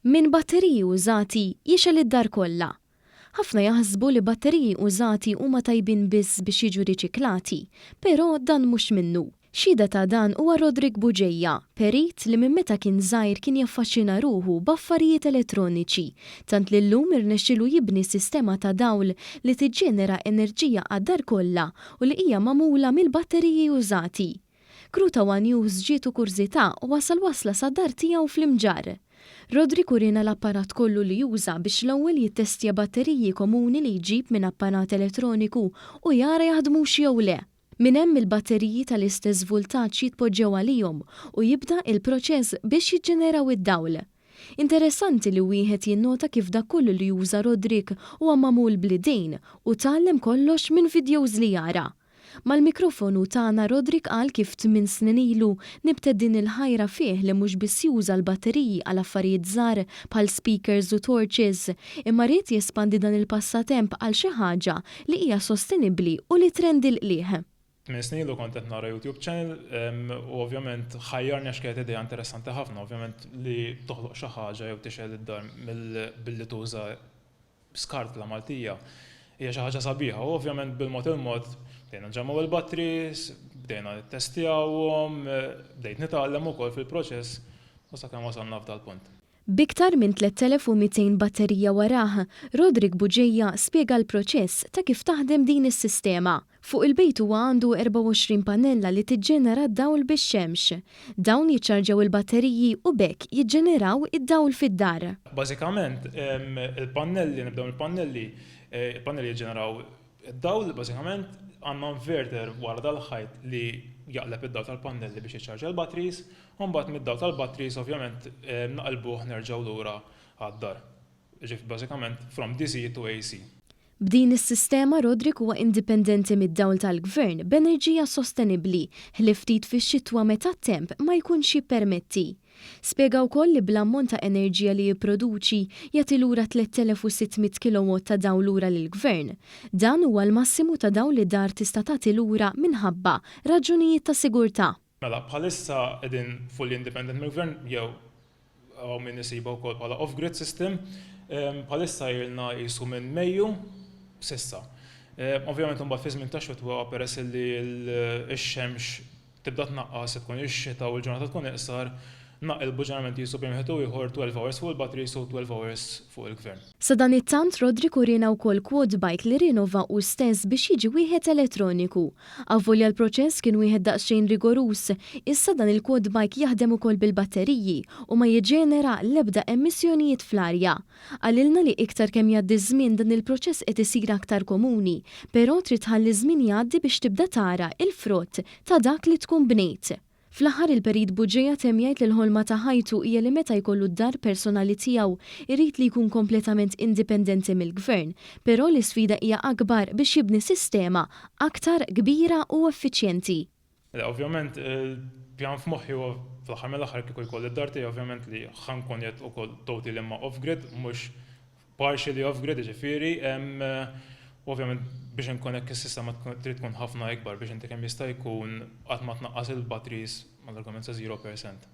Minn batteriji użati jixgħel id-dar kollha. Ħafna jaħsbu li batteriji użati huma tajbin biss biex jiġu riċiklati, però dan mhux minnu. Xhieda ta' dan huwa Roderick Bugeja, perit li minn meta kien żgħir kien jaffaxxina ruħu b'affarijiet elettroniċi, tant li llum irnexxielu jibni sistema ta' dawl li tiġġenera enerġija għad-dar kollha u li hija magħmula mill-batteriji użati. Crew ta' one News ġietu kurżità u wasal wasla sad-dar tiegħu fl-Imġarr. Roderick uriena l-apparat kollu li juża biex l-ewwel jittestja batteriji komuni li jġib minn apparat elettroniku u jara jaħdmux jew le. Minn hemm il-batteriji tal-istess vultaġġ jitpoġġew għalihom u jibda il-proċess biex jiġġeneraw id-dawl. Interessanti li wieħed jinnota kif dak kollu li juża Roderick huwa magħmul bl-idejn u tgħallem kollox minn videos li jara. Mal-mikrofonu tagħna Roderick qal kif 8 snin ilu nibtet din il-ħajra fih li mhux biss juża l-batteriji għal affarijiet żgħar bħal speakers u torches, imma ried jespandi dan il-passatemp għal xi ħaġa li hija sostenibbli u li trendi l-qligħ. 8 snin ilu kont qed nara YouTube channel u ovvjament ħajjarni għax kienet idea interessanti ħafna, ovvjament li toħloq xi ħaġa jew tixgħel id-dar billi tuża skart la Maltija hija xi ħaġa sabiħa u ovvjament bil-mod il-mod bdejna nġemmgħu il-batteries, bdejna nittestjawhom, bdejt nitgħallem ukoll fil-proċess u sakemm wasalna f'dal-punt. B'iktar minn 3200 batterija warah, Roderick Bugeja spjega l-proċess ta' kif taħdem din is-sistema. Fuq il-bejt huwa għandu 24 pannella li tiġġenera dawl bix-xemx. Dawn jiċċarġaw il-batteriji u b'hekk jiġġeneraw id-dawl fid-dar. Bażikament il-pannelli, nibdew il-pannelli, il-pannelli jiġġeneraw id-dawl, bażikament għandna inverter wara dal-ħajt li jaqleb id-dawl tal-pannelli biex jiċċarġa l-batteries, u mbagħad mid-dawl tal-batteries ovvjament naqilbuh nerġgħu lura għad-dar. Ġifieri bażikament from DC to AC. B'din is-sistema Roderick huwa indipendenti mid-dawl tal-gvern b'enerġija sostenibbli ħlief ftit fix-xitwa meta t-temp ma jkunx jippermetti. Spjega wkoll li bl-ammont ta' enerġija li jipproduċi jagħti lura 3600 kilowatt ta' dawl lura lill-gvern. Dan huwa l-massimu ta' dawl li dar tista' tagħti lura minħabba raġunijiet ta' sigurtà. Mela, bħalissa qegħdin fully independent mill-gvern jew hawn min isibha wkoll bħala off-grid system. Bħalissa ilna qisu minn Mejju s'issa. Ovvjament imbagħad fi żmien ta' xitwa peress li x-xemx tibda tnaqqas, tkun ix-xita u l-ġurnata tkun iqsar, naqilbu ġeneralment qisu bejn wieħed u ieħor 12 hours fuq il-batteries u 12 hours fuq il-gvern. Sadanittant Roderick uriena wkoll quad bike li rinova hu stess biex jiġi wieħed elettroniku. Avolja l-proċess kien wieħed daqsxejn rigoruż, issa dan il-quad bike jaħdem ukoll bil-batteriji u ma jiġġenera l-ebda emissjonijiet fl-arja. Qalilna li iktar kemm jgħaddi żmien dan il-proċess qed isir aktar komuni, però trid tħalli żmien jgħaddi biex tibda tara il-frott ta' dak li tkun bnejt. Fl-aħħar il-perit Bugeja temm jgħid li l-ħolma ta' ħajtu hija li meta jkollu d-dar personali tiegħu irid li jkun kompletament indipendenti mill-gvern, però l-isfida hija akbar biex jibni sistema aktar kbira u effiċjenti. Le, ovvjament il-pjan f'moħħi huwa fl-aħħar mill-aħħar kieku jkolli d-dar tiegħi ovvjament li ħa nkun qed ukoll totally imma off-grid, mhux partially off-grid ġifieri, u ovvjament biex inkun hekk is-sistema trid tkun ħafna ikbar biex inti kemm jista' jkun qatt ma tnaqqas il-batteries mal-argument sa 0%.